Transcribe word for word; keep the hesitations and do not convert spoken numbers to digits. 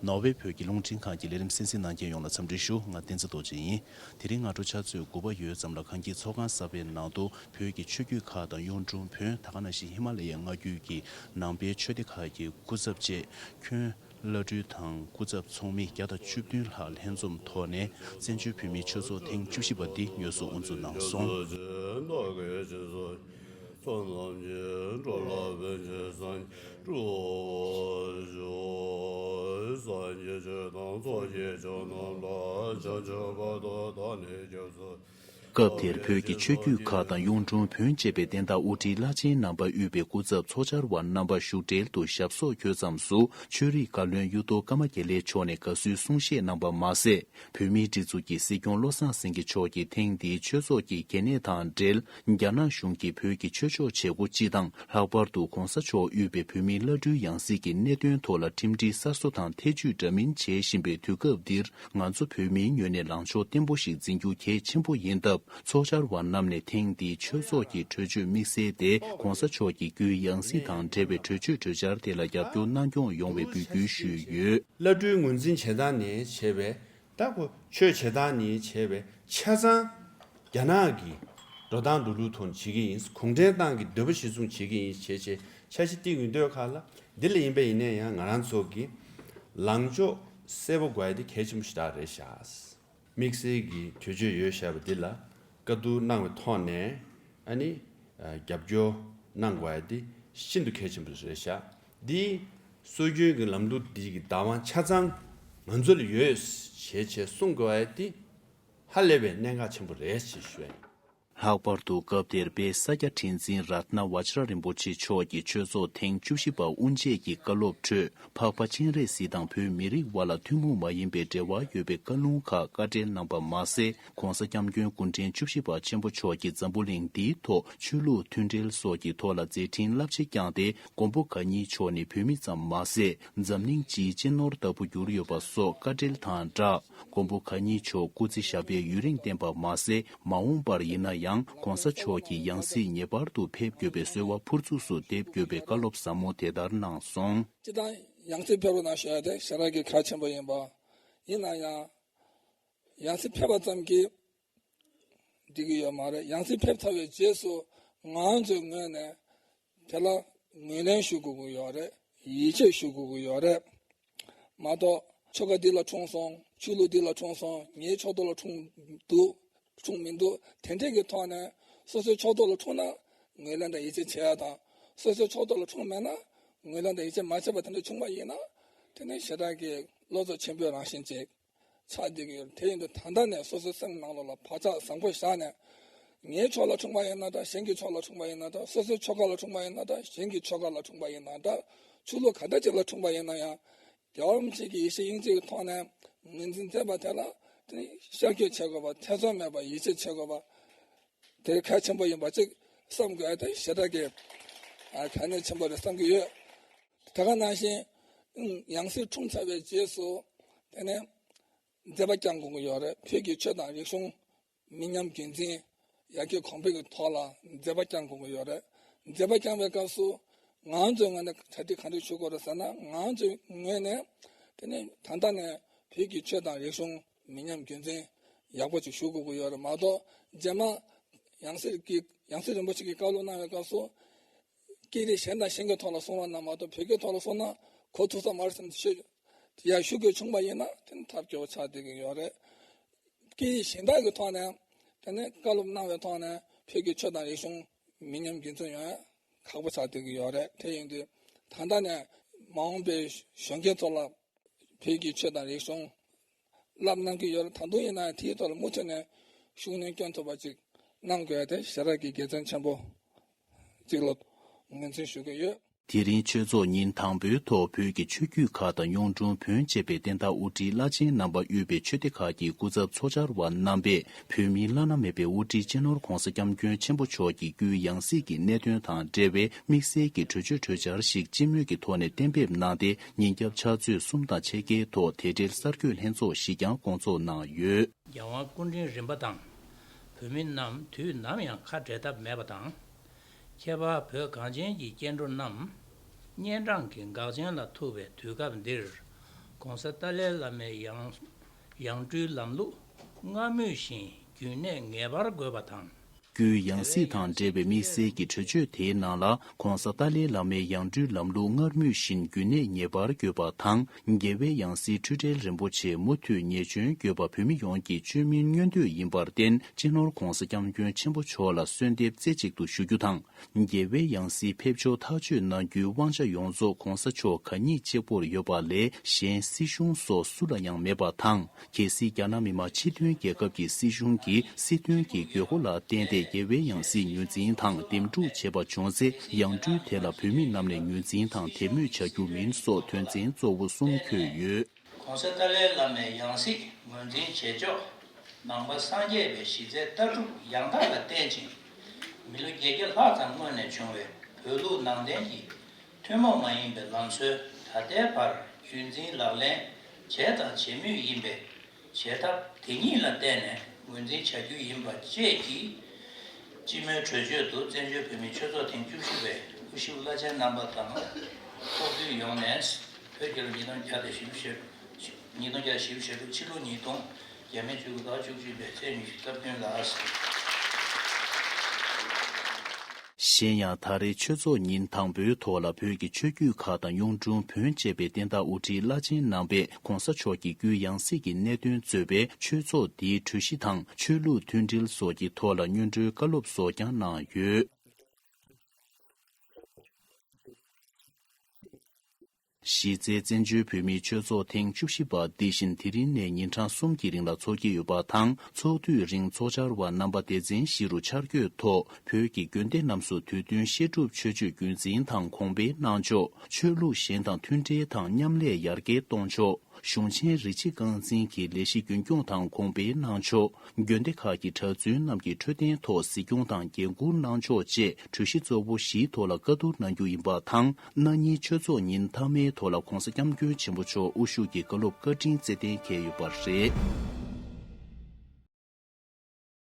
ནོར་ཝེ་བོད་ཀྱི་རླུང་འཕྲིན་ཁང་གི་ལས་རིམ་གསན་གཟིགས་གནང་མཁན་ཡོངས་ལ་འཚམས་འདྲི་ཞུ། ང་བསྟན་འཛིན་རྡོ་རྗེ་ཡིན། དེ་རིང་སྔ་དྲོ་ཕྱག་ཚོད་དགུ་པ་ཡོལ་ཙམ་ལ་ཁམས་སྐྱིད་ཚོགས་ཁང་གསར་པའི་ནང་དུ་བོད་ཀྱི་ཆོས་བརྒྱུད་ཁག་དང་གཡུང་དྲུང་བོན། ད་ག་ནང་བཞིན་ཧི་མ་ལ་ཡའི་མངའ་རྒྱལ་གྱི་ནང་པའི་ཆོས་སྡེ་ཁག་གི་སྐུ་ཚབ་བཅས་ཁྱོན་བླ་སྤྲུལ་དང་སྐུ་ཚབ་ཚོགས་མི་བརྒྱ་དང་བཅུ་བདུན་ལྷག་ལྷན་འཛོམས་ཐོག་ནས་བཙན་བྱོལ་བོད་མིའི་ཆོས་ཚོགས་ཐེངས་བཅུ་བཞི་པ་འདི་དངོས་སུ་དབུ་འཛུགས་གནང་སོང་། སྐབས་དེར་བོད་ཀྱི་ཆོས་བརྒྱུད་ཁག་དང་གཡུང་དྲུང་བོན་བཅས་པའི་བསྟན་བདག་དབུ་ཁྲིད་བླ་ཆེན་རྣམ་པ་དབུས་པའི་སྐུ་ཚབ་ཚོགས་བཅར་བ་རྣམ་པ་བཞུགས་གྲལ་དུ་ཞབས་སོར་འཁོད་ཙམ་དུ་ཆོས་རིག་བཀའ་བློན་གཡུ་ཐོག་ཀརྨ་དགེ་ལེགས་མཆོག་ནས་དགའ་བསུའི་གསུང་བཤད་གནང་པ་མ་ཟད། བོད་མིའི་སྒྲིག་འཛུགས་ཀྱི་སྲིད་སྐྱོང་བློ་བཟང་སེང་གེ་མཆོག་གིས་ཐེངས་འདིའི་ཆོས་ཚོགས་ཀྱི་གལ་གནད་དང་འབྲེལ། རྒྱ་ནག་གཞུང་གིས་བོད་ཀྱི་ཆོས་ཕྱོགས་བྱེད་སྒོ་སྤྱི་དང་། ལྷག་པར་དུ་༧གོང་ས་མཆོག་དབུས་པའི་བོད་མིའི་བླ་སྤྲུལ་ཡང་སྲིད་ཀྱི་གནད་དོན་ཐོག་ལ་ཁྲིམས་སྒྲིག་གསར་བཟོ་དང་ཐེ་ཇུས་འདྲ་མིན་བྱེད་བཞིན་པའི་དུས་སྐབས་འདིར། ང་ཚོ་བོད་མིའི་ངོས་ནས་ལངས་ཕྱོགས་བརྟན་པོ་ཞིག་འཛིན་རྒྱུ་གལ་ཆེན་པོ་ཡིན་སྟབས། ཚོགས་བཅར་བ་རྣམས་ནས་ཐེངས་འདིའི་ཆོས་ཚོགས་ཀྱི་གྲོས་ཆོད་དམིགས་བསལ་དེ་༧གོང་ས་མཆོག་གི་རྒྱུད་ཡང་སྲིད་དང་འབྲེལ་བའི་གྲོས་ཆོད་གྲོས་འཆར་དེ་ལ་རྒྱབ་སྐྱོར་གནང་སྐྱོང་ཡོང་བའི་འབོད་སྐུལ་ཞུས་ཡོད། བླ་སྤྲུལ་ངོས་འཛིན་བྱེད་སྟངས་ནས་བྱས་པའི། ད་ཁོ་ཆོས་བྱེད་སྟངས་ནས་བྱས་པའི་ཆ་ཚང་རྒྱ་ནག་གི་འགྲོ་སྟངས་འགྲོ་ལུགས་ཐོག་ནས་བྱེད་ཀྱི་ཡིན། གུང་ཁྲན་ཏང་གི་འདོད་པ་གཞིར་བཟུང་བྱེད་ཀྱི་ཡིན་བྱས་བྱས་འཆར་གཞི་བཏིང་ཡོད་འདོད་ཁག་ལ། འདི་ལ་ཡིན་པ་ཡིན་ན་ཡང་ང་རང་ཚོ་གི་ལངས་ཕྱོགས་གསལ་པོ་དགོས་ཡ་དེ་གལ་ཆེན་པོ་ཞེ་དྲག་རེད་ཤག་དམིགས་བསལ་གྱི་གྲོས་ཆོད་ཡོད་བཞག་པ་འདི་ལ་བཀའ་བསྡུར་གནང་བའི་ཐོག་ནས་ཨ་ནི་རྒྱབ་སྐྱོར་གནང་དགོས་ཡ་འདི་ཤིན་ཏུ་གལ་ཆེན་པོ་རེད་ཤག་འདི་སྲོལ་རྒྱུན་གྱི་ལམ་ལུགས་འདི་གི་བདག་དབང་ཆ་ཚང་ང་ཚོ་ལ་ཡོད་ཞེས་བྱས་གསུང་དགོས་ཡ་འདི་ཧ་ལས་པའི་གནད་འགག་ཆེན་པོ་རེད་ཅེས་ཞུ་ཡ་ཡིན། ལྷག་པར་དུ་སྐབས་དེར་དཔལ་ས་སྐྱ་ཁྲི་འཛིན་རཏྣ་བཛྲ་རིན་པོ་ཆེ་མཆོག་གིས་ཆོས་ཚོགས་ཐེངས་བཅུ་བཞི་པ་དབུ་འབྱེད་ཀྱི་བཀའ་སློབ་ཁྲོད། འཕགས་པ་སྤྱན་རས་གཟིགས་དང་བོད་མི་རིགས་དབར་ལ་ཐུན་མོང་མ་ཡིན་པའི་འབྲེལ་བ་ཡོད་པའི་བཀའ་ལུང་ཁག་བཀའ་འགྲེལ་གནང་པ་མ་ཟད། ྋགོང་ས་ྋསྐྱབས་མགོན་སྐུ་ཕྲེང་བཅུ་བཞི་པ་ཆེན་པོ་མཆོག་གིས་འཛམ་བུ་གླིང་འདིའི་ཐོག་ཆོས་ལུགས་མཐུན་འབྲེལ་སོགས་ཀྱི་ཐོག་ལ་མཛད་འཕྲིན་རླབས་ཆེ་བསྐྱངས་ཏེ། མགོན་པོ་གང་ཉིད་མཆོག་ནི་བོད་མི་ཙམ་མ་ཟད། འཛམ་གླིང་སྤྱིའི་སྤྱི་ནོར་ལྟ་བུ་གྱུར་ཡོད་པ་སོགས་བཀའ་འགྲེལ་དང་སྦྲགས། མགོན་པོ་གང་ཉིད་མཆོག་སྐུ་ཚེ་ཞབས་པད་ཡུན་རིང་བརྟན་པ་མ་ཟད། མ་འོངས་པར་ཡིན་ན་ཡང་༧གོང་ས་མཆོག་གི་ཡང་སྲིད་ངེས་པར་དུ་ཕེབས་དགོས་པའི་གསོལ་བ་ཕུར་ཚུགས་སུ་འདེབས་དགོས་པའི་བཀའ་སློབ་ཟབ་མོ་དེ་ལྟར་གནང་སོང་། སྤྱིར་བཏང་ཡང་སྲིད་ཕེབས་རོགས་གནང་ཞུ་ཡ་དེ་ཞེ་དྲག་གི་གལ་ཆེན་པོ་ཡིན་པ། ཡིན་ན་ཡང་། ཡང་སྲིད་ཕེབས་པ་ཙམ་གྱིས་འགྲིག་གི་ཡོད་མ་རེད། ཡང་སྲིད་ཕེབས་ཚར་བའི་རྗེས་སུ་ང་ཚོའི་ངོས་ནས་དེ་ལ་ངོས་ལེན་ཞུ་དགོས་ཀྱི་ཡོད་རེད། ཡིད་ཆེས་ཞུ་དགོས་ཀྱི་ཡོད་རེད། མ་གཏོགས་ཆོལ་ཁ་འདི་ལ་འཁྲུངས་སོང་། ཆོས་ལུགས་འདི་ལ་འཁྲུངས་སོང་། ངའི་ཕྱོགས་གཏོགས་ལ་འཁྲུངས་འདུག་འཁྲུངས་མི་འདུག་དེ་འདྲས་ཀྱི་ཐོག་ནས་སོ་སོའི་ཕྱོགས་གཏོགས་ལ་འཁྲུངས་ན་ངོས་ལེན་དང་ཡིད་ཆེས་བྱེད་ཡ་དང་། སོ་སོའི་ཕྱོགས་གཏོགས་ལ་འཁྲུངས་མེད་ན་ངོས་ལེན་དང་ཡིད་ཆེས་མ་བྱས་པ་དེ་འདྲ་བྱུང་བ་ཡིན་ན། དེ་ནི་ཞེ་དྲག་གི་བློ་འཚབ་ཆེན་པོའི་རང་བཞིན་ཅིག་ཆགས་བསྡད་ཀྱི་ཡོད། དེ་ཡིན་དུས་ད་ལྟ་ནས་སོ་སོའི་སེམས་ནང་ལོགས་ལ་བག་ཆགས་བཟང་པོ་བཞག་ནས། ངའི་ཕྱོགས་ལ་འཁྲུངས་པ་ཡིན་ན་འདྲ། གཞན་གྱི་ཕྱོགས་ལ་འཁྲུངས་པ་ཡིན་ན་འདྲ། སོ་སོའི་ཆོལ་ཁ་ལ་འཁྲུངས་པ་ཡིན་ན་འདྲ། གཞན་གྱི་ཆོལ་ཁ་ལ་འཁྲུངས་པ་ཡིན་ན་འདྲ། ཆོས་ལུགས་ག་འདྲ་ཅིག་ལ་འཁྲུངས་པ་ཡིན་ན་ཡང་། རྒྱལ་བ་རིན་པོ་ཆེ་གི་ཡེ་ཤེས་དབྱིངས་གཅིག་གི་ཐོག་ནས་ངོས་འཛིན་མཛད་པ་དེ་ལ་དེ་ནི་ཤར་བསྐྱོད་བྱེད་དགོས་པ། ཐེ་ཚོམ་མེད་པ་ཡིད་ཆེས་བྱེད་དགོས་པ། དེ་གལ་ཆེན་པོ་ཡིན་པ་གཅིག་བསམ་དགོས་ཡ་དེ་ཞེ་དྲག་གི་ཨ་གལ་གནད་ཆེན་པོ་རེད་བསམ་གྱི་ཡོད། དེ་ག་ནང་བཞིན་ཡང་སྲིད་འཁྲུངས་ཚར་བའི་རྗེས་སུ་དེ་ནས་མཛད་པ་བསྐྱང་དགོས་ཀྱི་ཡོད་རེད། བོད་ཀྱི་ཆོས་དང་རིག་གཞུང་མི་ཉམས་རྒྱུན་འཛིན་ཡར་རྒྱས་གོང་འཕེལ་གྱི་ཐོག་ལ་མཛད་པ་བསྐྱང་དགོས་ཀྱི་ཡོད་རེད། མཛད་པ་བསྐྱང་བའི་སྐབས་སུ་ང་ཚོའི་ངོས་ནས་གྲ་སྒྲིག་ག་འདྲ་ཞུ་དགོས་རེད་ཟེར་ན། ང་ཚོའི་ངོས་ནས་དེ་ནས་ད་ལྟ་ནས་བོད་ཀྱི་ཆོས་དང་རིག་གཞུང་མི་ཉམས་རྒྱུན་འཛིན་ཡག་པོ་ཅིག་ཞུ་དགོས་ཀྱི་ཡོད་རེད་མ་གཏོགས། རྗེས་མ་ཡང་སྲིད་ཀྱི་ཡང་སྲིད་རིན་པོ་ཆེ་གིས་བཀའ་སློབ་གནང་བའི་སྐབས་སུ། སྐད་རིགས་གཞན་དང་གཞན་གྱི་ཐོག་ལ་གསུང་རོགས་གནང་མ་གཏོགས། བོད་སྐད་ཐོག་ལ་གསུང་ན་གོ་ཐུབ་ས་མ་རེད་བསམ་ཞུ་ཡ་ཞུ་དགོས་བྱུང་བ་ཡིན་ན་དེ་ནི་ཐབས་སྐྱོ་བོ་ཆགས་བསྡད་ཀྱི་ཡོད་རེད། སྐད་ཡིག་གཞན་དག་གི་ཐོག་ནས་དེ་ནས་བཀའ་སློབ་གནང་བའི་ཐོག་ནས་བོད་ཀྱི་ཆོས་དང་རིག་གཞུང་མི་ཉམས་རྒྱུན་འཛིན་ཡོང་ཡ་ཁག་པོ་ཆགས་བསྡད་ཀྱི་ཡོད་རེད། དེ་ཡིན་དུས་ད་ལྟ་ནས་མ་འོངས་པའི་གཞོན་སྐྱེས་ཚོ་ལ་བོད་ཀྱི་ཆོས་དང་རིག་གཞུང་བསླབ་གནང་གི་ཡོད་རེད། ད་དུང་ཡིན་ན་ཡང་དེའི་ཐོག་ལ་མུ་མཐུད་ནས་ཤུགས་སྣོན་བསྐྱོན་ཐུབ་པ་ཅིག་གནང་དགོས་ཡ་དེ་ཞེ་དྲག་གི་དགེ་མཚན་ཆེན་པོ་ཅིག་ལ་ངོས་འཛིན་ཞུ་གི་ཡོད། དེ་རིང་ཆོས་ཚོགས་ཉིན་དང་པོའི་ཐོག་བོད་ཀྱི་ཆོས་བརྒྱུད་ཁག་དང་གཡུང་དྲུང་བོན་བཅས་པའི་བསྟན་བདག་དབུ་ཁྲིད་བླ་ཆེན་རྣམ་པ་དབུས་པའི་ཆོས་སྡེ་ཁག་གི་སྐུ་ཚབ་ཚོགས་བཅར་བ་རྣམ་པས། བོད་མིའི་བླ་ན་མེད་པའི་དབུ་ཁྲིད་སྤྱི་ནོར་༧གོང་ས་༧སྐྱབས་མགོན་ཆེན་པོ་མཆོག་གི་རྒྱུད་ཡང་སྲིད་ཀྱི་གནད་དོན་དང་འབྲེལ་བའི་དམིགས་བསལ་གྱི་གྲོས་ཆོད་གྲོས་འཆར་ཞིག་སྤྱི་མོས་ཀྱི་ཐོག་ནས་གཏན་འབེབས་གནང་སྟེ། ཉིན་རྒྱབ་ཕྱག་ཚོད་གསུམ་དང་ཕྱེད་ཀའི་ཐོག་དེ་འབྲེལ་གསར་འགོད་ལྷན་ཚོགས་ཤིག་ཀྱང་བསྐོང་ཚོགས་གནང་ཡོད། རྒྱལ་དབང་སྐུ་ཕྲེང་རིམ་པ་དང་། བོད་མི་རྣམས་དུས་ནམ་ཡང་ཁ་བྲལ་ཐབས་མེད་པ་དང་། ཁྱད་པར་བོད་གངས་ཅན་གྱི་སྐྱེ་འགྲོ་རྣམས་གཉན་འཕྲང་གི་འགག་ཆེན་ལ་ཐུག་པའི་དུས་སྐབས་འདིར། ༸གོང་ས་ཏཱ་ལའི་བླ་མའི་ཡང་ཡང་སྤྲུལ་ལམ་ལུགས་སྔར་མུས་བཞིན་རྒྱུན་གནས་ངེས་པར་དགོས་པ་དང་། རྒྱུའི་ཡང་སྲིད་དང་འབྲེལ་བའི་དམིགས་བསལ་གྱི་གྲོས་ཆོད་དེའི་ནང་ལ། ༸གོང་ས་ཏཱ་ལའི་བླ་མའི་ཡང་སྤྲུལ་ལམ་ལུགས་སྔར་མུས་བཞིན་རྒྱུན་གནས་ངེས་པར་དགོས་པ་དང་། རྒྱལ་བའི་ཡང་སྲིད་འཕྲུལ་བྲལ་རིན་པོ་ཆེ་མུ་མཐུད་ཉེས་སྐྱོན་དགོས་པ་བོད་མི་ཡོངས་ཀྱི་བཅོས་མིན་མངོན་འདོད་ཡིན་པར་བརྟེན། སྤྱི་ནོར་༸གོང་ས་༸སྐྱབས་མགོན་ཆེན་པོ་མཆོག་ལ་གསོལ་འདེབས་རྩེ་གཅིག་ཏུ་ཞུ་རྒྱུ་དང་། རྒྱལ་བའི་ཡང་སྲིད་ཕེབས་ཕྱོགས་ཐག་གཅོད་གནང་རྒྱུའི་དབང་ཆ་ཡོངས་རྫོགས་༸གོང་ས་མཆོག་གང་ཉིད་གཅིག་པུར་ཡོད་པ་ལས། གཞན་སྲིད་གཞུང་སོགས་སུ་ལ་ཡང་མེད་པ་དང་། གལ་སྲིད་རྒྱ་ནག་མི་དམངས་སྤྱི་མཐུན་རྒྱལ་ཁབ་ཀྱི་སྲིད་གཞུང་གིས་སྲིད་དོན་གྱི་དགོས་མཁོ་ལ་བརྟེན་ཏེ། རྒྱལ་བའི་ཡང་སྲིད་ངོས་འཛིན་དང་འདེམས་སྒྲུག་བྱས་པ་བྱུང་ཚེ། ཡང་སྤྲུལ་དེ་ལ་བོད་མི་རྣམས་ནས་ངོས་འཛིན་དང་དད་མོས་བྱ་རྒྱུ་མིན་སོགས་དོན་ཚན་གཙོ་བོ་གསུམ་འཁོད་ཡོད། ༸གོང་ས་ཏཱ་ལའི་བླ་མའི་ཡང་སྲིད་ངོས་འཛིན་བྱེད་ཕྱོགས། ནང་པ་སངས་རྒྱས་པའི་གཞི་རྩའི་ལྟ་གྲུབ་ཡང་དག་ལ་བརྟེན་ཅིང་། མི་ལོ་བརྒྱད་བརྒྱ་ལྷག་ཙམ་སྔོན་ནས་བྱུང་བའི་བོད་ལུགས་ནང་བསྟན་གྱི་ཐུན་མོང་མ་ཡིན་པའི་ལམ་སྲོལ་ད་ལྟའི་བར་རྒྱུན་འཛིན་ལག་ལེན་བྱས་དང་བྱེད་མུས་ཡིན་པས། བྱེད་ཐབས་དེ་ཉིད་ལ་བརྟེན་ནས་ངོས་འཛིན་བྱ་རྒྱུ་ཡིན་པ་བཅས་ཀྱིས། སྤྱི་མོས་གྲོས་ཆོད་དུ་བཙན་བྱོལ་བོད་མིའི་ཆོས་ཚོགས་ཐེངས་བཅུ་བཞི་པའི་དབུ་བཞུགས་བླ་ཆེན་རྣམ་པ་དང་། ཚོགས་འདུ་ཡོངས་ནས་བོད་རྒྱལ་ལོ་ཉིས་སྟོང་བརྒྱ་དང་བཞི་བཅུ་ཞེ་དྲུག་ཉིས་སྟོང་བརྒྱ་དང་བཞི་བཅུ་ཞེ་དྲུག་ཕྱི་ལོ་ཉིས་སྟོང་། རྒྱ་མིའི་ཆུ་ཚོད་ཟླ་བ་བཅུ་གཅིག་པའི་ཚེས་ཉི་ཤུ་རྩ་བདུན་ལ། གཞན་ཡང་ད་རེས་ཆོས་ཚོགས་ཉིན་དང་པོའི་ཐོག་ལ་བོད་ཀྱི་ཆོས་བརྒྱུད་ཁག་དང་གཡུང་དྲུང་བོན་བཅས་པའི་བསྟན་བདག་དབུ་ཁྲིད་བླ་ཆེན་རྣམ་པས་༸གོང་ས་མཆོག་གི་རྒྱུའི་ཡང་སྲིད་ཀྱི་གནད་དོན་གཙོས་པའི་ཆོས་ཚོགས་འདིའི་གྲོས་གཞི་དང་ཆོས་ལུགས་མཐུན་སྒྲིལ་སོགས་ཀྱི་ཐོག་ལ་སྔོན་འགྲོའི་བཀའ་སློབ་སོགས་ཀྱང་གནང་ཡོད། གཞི་རྩའི་བཙན་བྱོལ་བོད་མིའི་ཆོས་ཚོགས་ཐེངས་བཅུ་བཞི་པ་འདི་བཞིན་དེ་རིང་ནས་ཉིན་གྲངས་གསུམ་གྱི་རིང་ལ་འཚོགས་ཀྱི་ཡོད་པ་དང་། ཚོགས་དུས་རིང་ཚོགས་བཅར་བ་རྣམ་པ་སྡེ་ཚན་བཞི་རུ་ཆ་བགོས་ཐོག་བོད་ཀྱི་དགོན་སྡེ་རྣམས་སུ་དུས་སྟོན་བཤད་སྒྲུབ་མཆོད་བརྗོད་རྒྱུན་འཛིན་དང་གོང་འཕེལ་གནང་ཕྱོགས། ཆོས་ལུགས་གཞན་དང་མཐུན་འབྲེལ་དང་མཉམ་ལས་ཡར་རྒྱས་གཏོང་ཕྱོགས། གཞུང་ཆེན་རིགས་གཅིག་རྐང་འཛིན་གྱི་ལས་གཞི་རྒྱུན་སྐྱོང་དང་གོང་འཕེལ་གནང་ཕྱོགས། དགོན་སྡེ་ཁག་གི་གྲྭ་བཙུན་རྣམས་ཀྱི་འཕྲོད་བསྟེན་ཐོག་གཟིགས་སྐྱོང་དང་འགན་འཁུར་གནང་ཕྱོགས་བཅས་གྲོས་གཞི་གཙོ་བོ་བཞིའི་ཐོག་ལ་བཀའ་བསྡུར་གནང་རྒྱུ་ཡིན་པ་དང་། གནངས་ཉིན་ཆོས་ཚོགས་ཉིན་མཐའ་མའི་ཐོག་ལ་༸གོང་ས་༸སྐྱབས་མགོན་ཆེན་པོ་མཆོག་དབུ་བཞུགས་ཀྱི་བཀའ་སློབ་བཀའ་དྲིན་སྩལ་གཏན་འཁེལ་ཡོད་པ་རེད།